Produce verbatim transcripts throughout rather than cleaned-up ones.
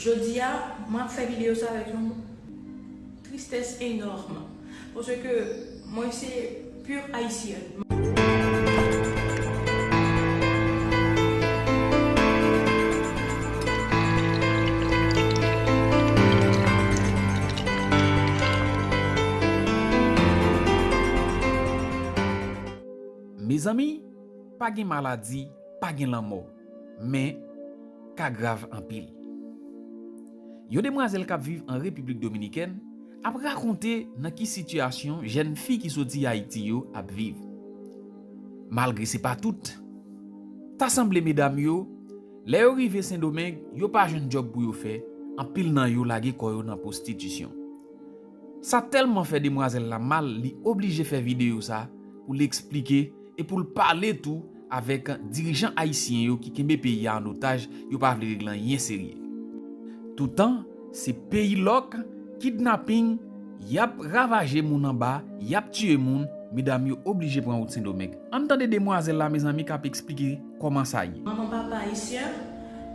Jodi a, mwen ap fè videyo sa avèk yon tristès enòm. Paske mwen se pure Haïtienne. Mezanmi, pa gen maladi, pa gen lanmò, men ka grav anpil. Yon demwazèl k ap viv an Repiblik Dominikèn ap rakonte nan ki sitiyasyon jèn fi ki soti Ayiti yo ap viv. Malgre se pa tout, ta sanble medam yo, lè yo rive Sendomeng, yo pa jwenn djòb pou yo fè, anpil nan yo lage kò yo nan pwostitisyon. Sa tèlman fè demwazèl la mal, li oblije fè videyo sa pou l eksplike e pou l pale tou avèk dirijan ayisyen yo ki kenbe peyi a an otaj, yo pa vle regle anyen serye. Toutan, se peyi lòk, kidnaping, y ap ravaje moun anba, y ap tiye moun, medam yo oblije pran wout Sendomeng. Ann tande demwazèl la, mezanmi, k ap eksplike kòman sa ye. Manman papa ayisyen,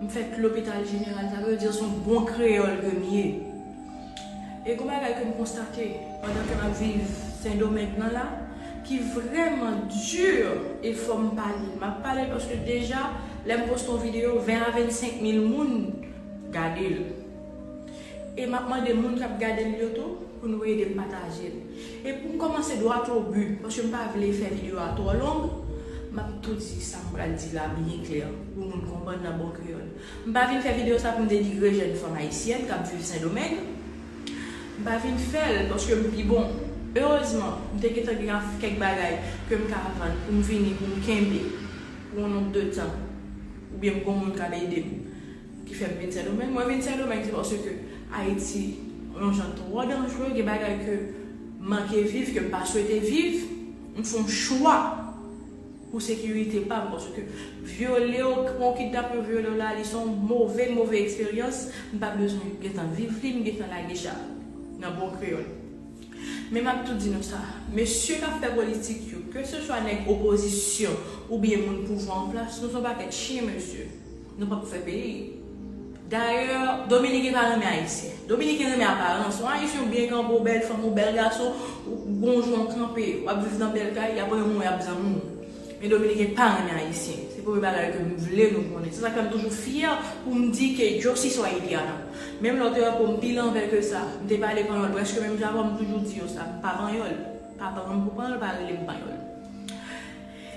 m fèt lopital jeneral, sa vle di se yon bon kreyòl ke m ye. E gon bagay ke m konstate pandan ke m ap viv Sendomeng nan la, ki vrèman di, e fò m pale. M ap pale paske deja, lè m poste yon videyo, ven a vennsenk mil moun gade l. E m ap mande moun k ap gade l yo tou pou nou ede m pataje l. E pou m kòmanse droit au but, paske m pa vle fè videyo a twò long, m ap tou di sa m pral di la byen klè pou moun konprann nan bon kreyòl. M pa vin fè videyo sa pou m denigre jèn fanm ayisyèn k ap viv Sendomeng. M pa vin fè l paske m pi bon. Erezman, m te gentan gen kèk bagay ke m ka vann pou m vini, pou m kenbe pou yon nonb de tan. Oubyen m gon moun k ap ede m, ki fè m vin Sendomeng. Mwen vin Sendomeng, se paske Ayiti yon jan twò danjere, gen bagay ke m manke viv, ke m pa swete viv. M fè yon chwa pou sekirite pa m, paske vyole w, pran w kidnape, vyole w la, li se yon move, move eksperyans. M pa bezwen gentan viv li, m gentan lage cha nan bon kreyòl. Men m ap tou di nou sa, mesye k ap fè politik yo, keseswa nèg opozisyon oubyen moun pouvwa an plas, nou se yon pakèt chen, mesye. Nou p ap fè peyi. Dayè, Dominiken pa renmen Ayisyen. Dominiken renmen aparans. Yon Ayisyen ou byen kanpe, ou bèl fanm, ou bèl gason, ou gon jan w kanpe, w ap viv nan bèl kay, y ap renmen w, y ap zanmi w. Men Dominiken pa renmen Ayisyen. Se premye bagay ke m vle nou konnen. Se sa k fè m toujou fyè pou m di ke yo si so Ayiti a nan. Menm lè w te wè po m pi lanvè ke sa, m te pale panyòl prèske menm jan avè w, m toujou di yo sa, m pa panyòl. Pa pran m pou panyòl, pa rele m panyòl.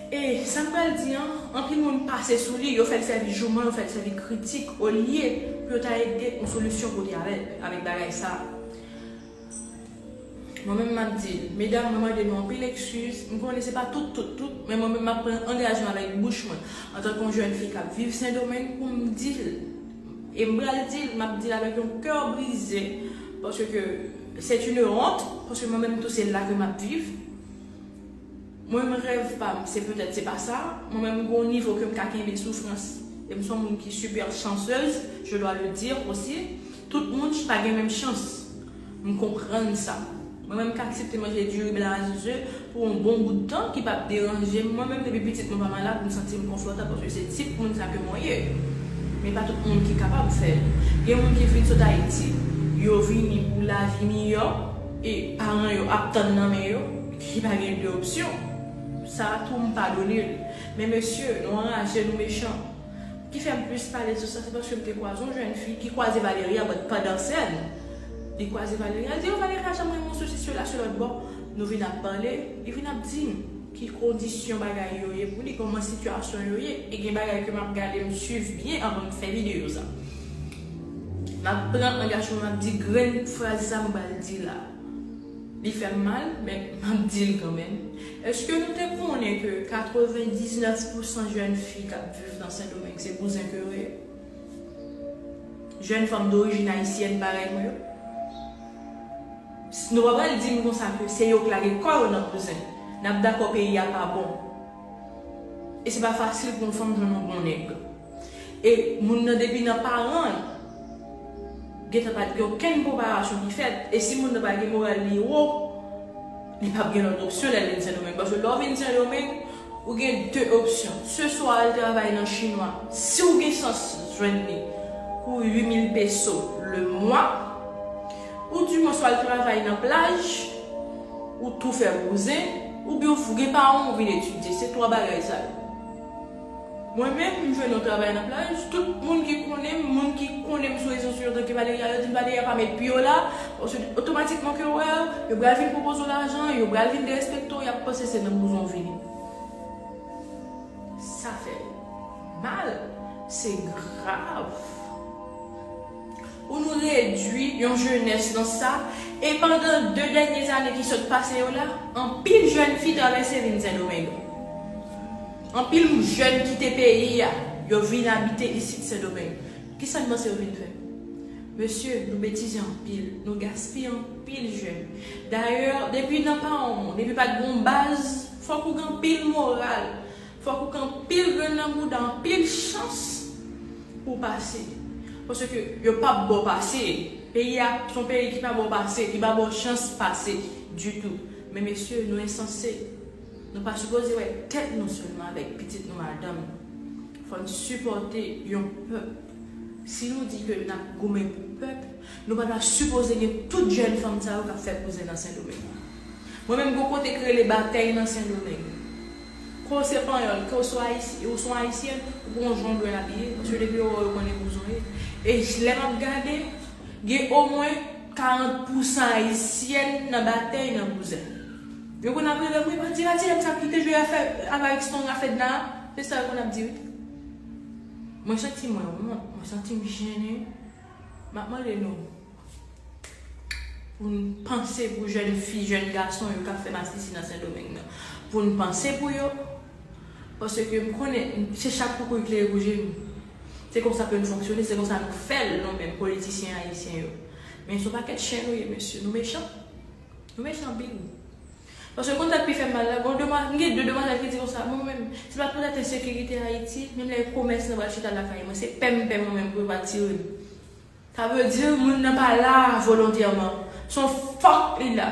E sa m pral di an, anpil moun pase sou li, yo fè l sèvi jouman, yo fè l sèvi kritik, olye pou yo ta ede yon solisyon pote avè l, avèk bagay sa a. Mwen menm m ap di l, medam, mwen mande nou anpil ekskiz, m konnen se pa tout, tout, tout, men mwen menm m ap pran angajman avèk bouch mwen, antanke yon jèn fi k ap viv Sendomeng, pou m di l, e m pral di l, m ap di l avèk yon kè brize, paske c'est une honte, paske mwen menm tou se la ke m ap viv. Mwen menm rèv pa m, se petèt se pa sa. Mwen menm m gon nivo ke m ka kenbe soufrans. E m se yon moun ki super chanceuse, je dois le dire aussi. Tout moun pa gen menm chans. M konprann sa. Mwen menm m ka aksepte manje diri blan a ze pou yon bon bout tan ki p ap deranje m. Mwen menm depi pitit mwen pa malad, m santi m konfòtab paske se tip moun sa ke mwen ye. Men pa tout moun ki kapab fè l. Gen moun ki vin sot Ayiti, yo vini pou lavi miyò e paran yo ap tann nan men yo. Ki pa gen de opsyon. Sa a tou m padone l. Men mesye, nou anraje, nou mechan. Ki fè m plis pale sou sa, se paske m te kwaze yon jèn fi ki kwaze Valeria, but pa nan sèn. Li kwaze Valeria, li di, "Oh, Valeria janm renmen yon sosis, sela, se lòt bò." Nou vin ap pale, li vin ap di m ki kondisyon bagay yo ye pou li, kòman sitiyasyon yo ye. E gen bagay ke m ap gade, m swiv byen anvan m fè videyo sa. M ap pran angajman, m ap di grenn fraz sa m pral di la. Li fè m mal, men m ap di l kanmenm. Èske nou te konnen ke katrevendiznèf pousan jèn fi k ap viv nan Sendomeng se bouzen ke yo ye? Jèn fanm dorijin ayisyèn parèy mwen yo? S-, nou pa pral di m konsa ke se yo k lage kò yo nan bouzen. N ap dakò peyi a pa bon. E se pa fasil pou yon fanm jwenn yon bon nèg. E moun nan depi nan paran l, gentan pa t gen okenn preparasyon ki fèt. E si moun nan pa gen moral li wo, li p ap gen lòt opsyon lè l vin Sendomeng. Paske lè w vin Sendomeng, ou gen de opsyon. Se swa al travay nan chinwa, si w gen chans jwenn li. Pou uit mil peso le mwa, ou di mwen swa al travay nan plaj, ou tou fè bouzen, oubyen ou gen paran w vin etidye. Se twa bagay sa yo. Mwen menm, m jwenn yon travay nan plaj, tout moun ki konnen m, moun ki konnen m sou rezo sosyo antanke Valeria, yo di m Valeria pa met pye w la, paske otomatikman ke yo wè, yo pral vin pwopoze w lajan, yo pral vin derespekte w, y ap panse se nan bouzen w vini. Sa fè mal, se grav. Pou nou redwi yon jenès nan sa, e pandan de dènye ane ki sot pase yo la, anpil jèn fi travèse vin Sendomeng. Anpil jèn kite peyi a, yo vin abite isit Sendomeng. Kisa n panse yo vin fè? Mesye, nou betize anpil, nou gaspiye anpil jèn. Dayè, depi nan paran w, depi pa t gen yon baz, fòk ou gen anpil moral. Fòk ou gen anpil grenn nan bouda, anpil chans pou w pase. Paske yo p ap ba w pase. Peyi a se yon peyi ki pa ba w pase, ki pa ba w chans pase ditou. Men mesye, nou ensanse. Nou pa sipoze wè tèt nou sèlman avèk pitit nou, madanm nou. Fò n sipòte yon pèp. Si nou di ke n ap goumen pou pèp, nou pa ta sipoze gen tout jèn fanm sa yo k ap fè bouzen nan Sendomeng. Mwen menm, gon kote k rele Batèy nan Sendomeng. Ke w se panyòl, ke w se ayisyen, ou se yon ayisyèn, ou gon jan w dwe abiye, paske depi yo wè w, yo konnen bouzen w ye. E lè m ap gade, gen omwen karant pousan ayisyèn nan Batèy nan bouzen. Yo konn ap rele m, wi, pati, pati, nèg sa kite jwe afè avèk Strong, afè Fedna. Se sa yo konn ap di, wi. Mwen santi mwen wont, mwen santi m jennen. M ap mande nou pou n panse pou jèn fi, jèn gason yo k ap fè masisi nan Sendomeng nan. Pou n panse pou yo, paske m konnen se chat koukouy klere pou je nou. Se konsa ke nou fonksyone, se konsa nou fè l, nou menm politisyen ayisyen yo. Men se yon pakèt chen nou ye, mesye, nou mechan. Nou mechan anpil. Paske konn sa k pi fè m mal la, gon demwa-, m gen de demwazèl ki di konsa, mwen menm, se pa poutèt ensekirite Ayiti, menm lè komès nan pral chita lakay mwen, se pè m pè mwen menm pou yo pa tire m. Sa vle di moun nan pa la volontèman. Se yon fòk li la.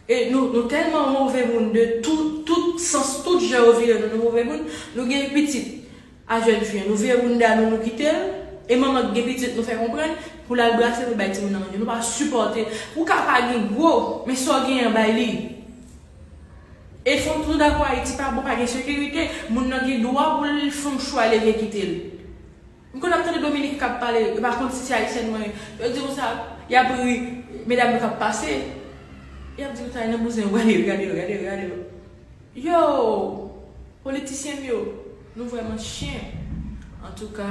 E nou, nou tèlman move moun de tout, tout sans, tout jan yo vire nou, nou move moun, nou gen pitit a jèn fi an, nou vire moun da nou, nou kite l, e manman ki gen pitit, nou fè konprann, pou l al brase, pou l bay timoun nan manje. Nou pa sipòte. Ou ka pa gen gwo, men sa w genyen, bay li. E fò nou dakò, Ayiti pa bon, pa gen sekirite, moun nan gen dwa pou l fè yon chwa, leve kite l. M konn ap tande Dominiken k ap pale, yo pa konn si se ayisyèn mwen ye. Yo di konsa, y ap ri medam yo k ap pase. Y ap di konsa, nan bouzen yo, gade yo, gade yo, gade yo, gade yo. Yo! Politisyen m yo, nou vrèman chen. Antouka,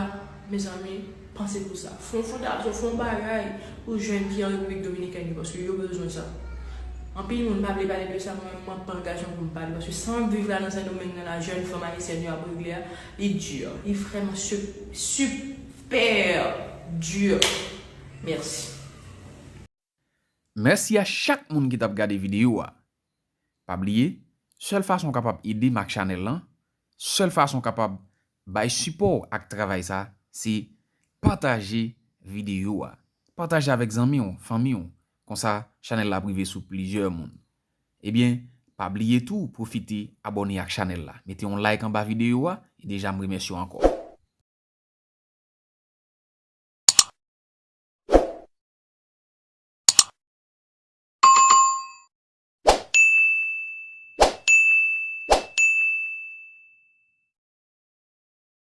mezanmi, panse pou sa. Fè yon fondasyon, fè yon bagay pou jèn ki an Repiblik Dominikèn yo, paske yo bezwen sa. Anpil moun pa vle pale de sa, mwen menm, mwen pran angajman pou m pale, paske sa m ap viv la nan Sendomeng nan, la jèn fanm ayisyèn yo ap regle a, li di, li vrèman su-, super di. Mèsi. Mèsi a chak moun ki t ap gade videyo a. Pa bliye, sèl fason w kapab ede m ak chanèl lan, sèl fason w kapab bay sipò w ak travay sa, se pataje videyo a. Pataje avèk zanmi w, fanmi w. Konsa, chanèl la ap rive sou plizyè moun. Ebyen, pa bliye tou pwofite abòne ak chanèl la. Mete yon like anba videyo a, e deja m remèsye w ankò.